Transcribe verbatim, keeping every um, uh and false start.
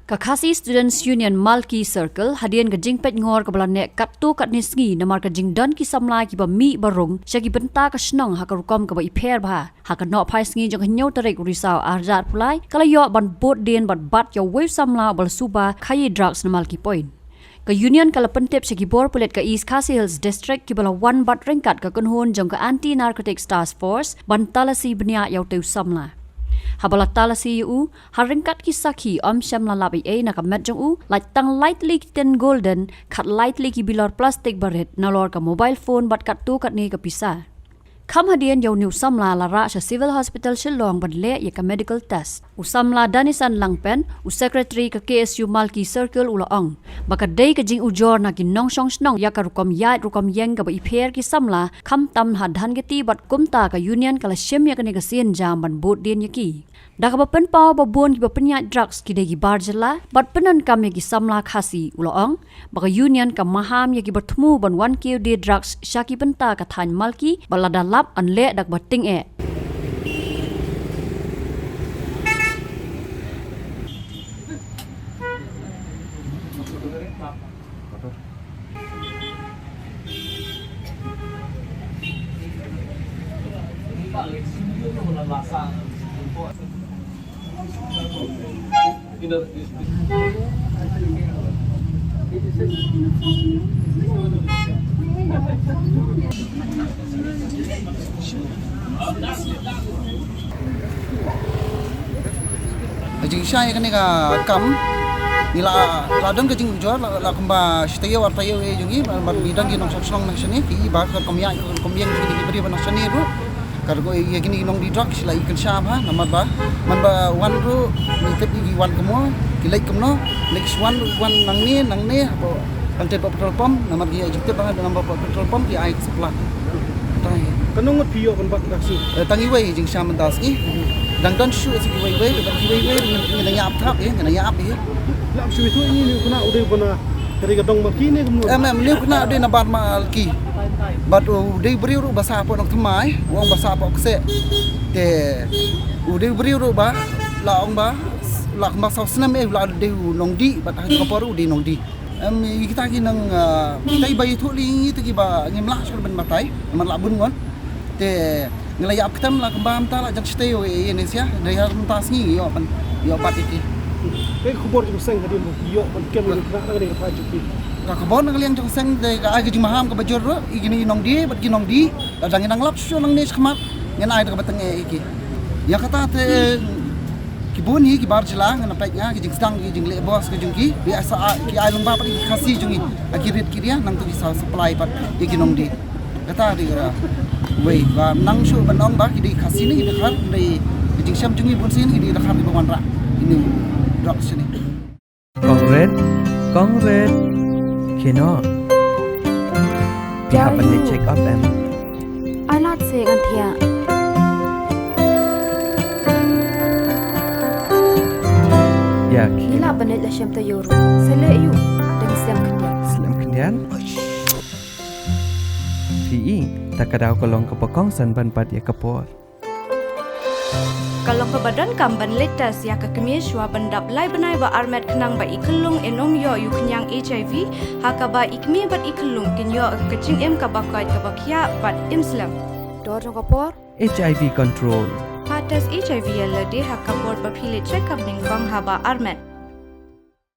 Ka Khasi Students Union Malki Circle hadien ka jingpeit ngor kaba la neh katto katne sngi namar ka jingdon ki samla kiba mih ba rung sha ki bynta ka shnong ha ka rukom kaba i pher bha. Ha ka nohphai sngi jong ka hynñiew tarik u Risaw arhajar arphew lai ka la ïoh ban bud dien bad bat ïa uwei u samla uba la suba khaïi drugs na Malki Point. Ka Union ka la pyntip sha ki bor pulit ka East Khasi Hills District kiba la wan bad ryngkat ka kynhun jong ka Anti Narcotics Task Force ban talasi bniah ïa utei u samla. Haba la talasi ïa u, ha ryngkat ki sakhi ym shym la lap ei ei na ka met jong u, lait tang lai tylli ki tin golden, khatlai tylli ki bilor plastik barit, nalor ka mobile phone bad katto katne ka pisa. Kham hadien ïa une u samla la rah sha Civil Hospital Shillong ban leh ïa ka medical test. U samla Danisan Langpen, u secretary ka K S U Malki Circle u la ong ba ka dei ka jingujor na ki nongshong shnong ïa ka rukom ïaid rukom ïeng kaba i pher ki samla khamtam ha Dhankheti bad kumta ka Union ka la shim ïa kane ka sienjam ban bud dien ïa ki. Da kaba pynpaw ba bun kiba pynïaid drugs ki dei ki bar jylla bad pyndonkam ïa ki samla Khasi, u la ong ba ka Union ka maham ïa kiba thmu ban wan kiew die drugs sha ki bynta ka thaiñ Malki bad lada lap yn leh da kaba tyngeh. Ka jingshai kane ka kam ngi la, la don ka jingujor la, la kumba shi taïew ar taïew eh jong ngi, bad ngi don ki nongshong shnong na shane ki ba ka kum ïa ka kum ïeng ki briew ba na shane ruh. Ka ruh ïa kine ki nongdie drug shi la i kynsha bha namar ba man ba wan ruh ngi tip ki wan kumno, ki leit kumno, leit shi wan ruh wan nangne nangne hapoh Kan tip petrol pump, namar ki ïa jingtip ba ngan namar petrol pump ki ai supply. Tai. Ka nong ngut phi ïoh ban bat ka shu. Eh, tang iwei jingsham mynta sngi. Dang don shu shu iwei iwei, iwei iwei, ngi ngi ïap thap eh, ngi ïap eh. Lap shu itu ini ni kena udah pernah dari gedong Malki ni kemno. Em em, ni kena udah na bar Malki. Bad udah briew ruh ba sah hapoh Nongthymmai, wong ba sah hapoh Kseh. Te udah briew ruh ba la ong ba la kumba saw snem eh la dei u nongdie bad ha ka por u dei nongdie. Em, ïa kita ki nang, ah, kita kiba ïathuh lei ïa kita kiba ngim lah shuh ban batai, namar lah bun ngon. Te ngi la ïap ktem la kumba mynta la jan shatei ïa ne sia, dei ha mynta sngi ïoh ban, ïoh bat ïa ki. Ka khubor jong seng hadien ba ïoh ban kem ïa ka khnang ngi ka jong ki. Ka khubor na ka liang jong seng dei ka ai ka jingmaham kaba jur ruh ïa kine ki nongdie bad ki nongdie. Lada ngi nang lap shuh nangne shakhmat ngin ai da kaba tyngeh ïa ki. Ïa kata te ki bun hi ki bar jylla ngan peit nga ki jingsdang ki jingleh bos ki jong ki. Ki ai sa ki ai lyngba pat ki Khasi jong ngi. Ha ki rit ki ria nangta ki sa supply pat ïa ki nongdie. Kata dei ka wei ba nang shu ban ong ba ki dei Khasi ne ki dei Dkhar, dei ki jingshem jong ngi bun sien ki dei Dkhar kiba wanrah ine drug shane. Kong Rit, Kong Rit. Kino. Phi hap ban leit check up em? Ai lad se ngan thiah. Ïa, ngi lah ban leit la shem taïew ruh. Sa leh aïu? Dang slem khyndiat. Slem khyndiat? Phi i, ta ka daw ka long kaba kongsan ban bat ïa ka por. Ka long kaba donkam ban leit test ïa ka kmie shuwa ban dap lai bnai ba armet khnang ba i khyllung in ym ïoh ïa u khñiang H I V, ha kaba i kmie bad i khyllung kin ïoh ka jingim kaba koit kaba khiah bad im slem. Dor jong ka por. H I V control. Pha test H I V ïa lade ha ka por ba phi leit check up nyngkong haba armet.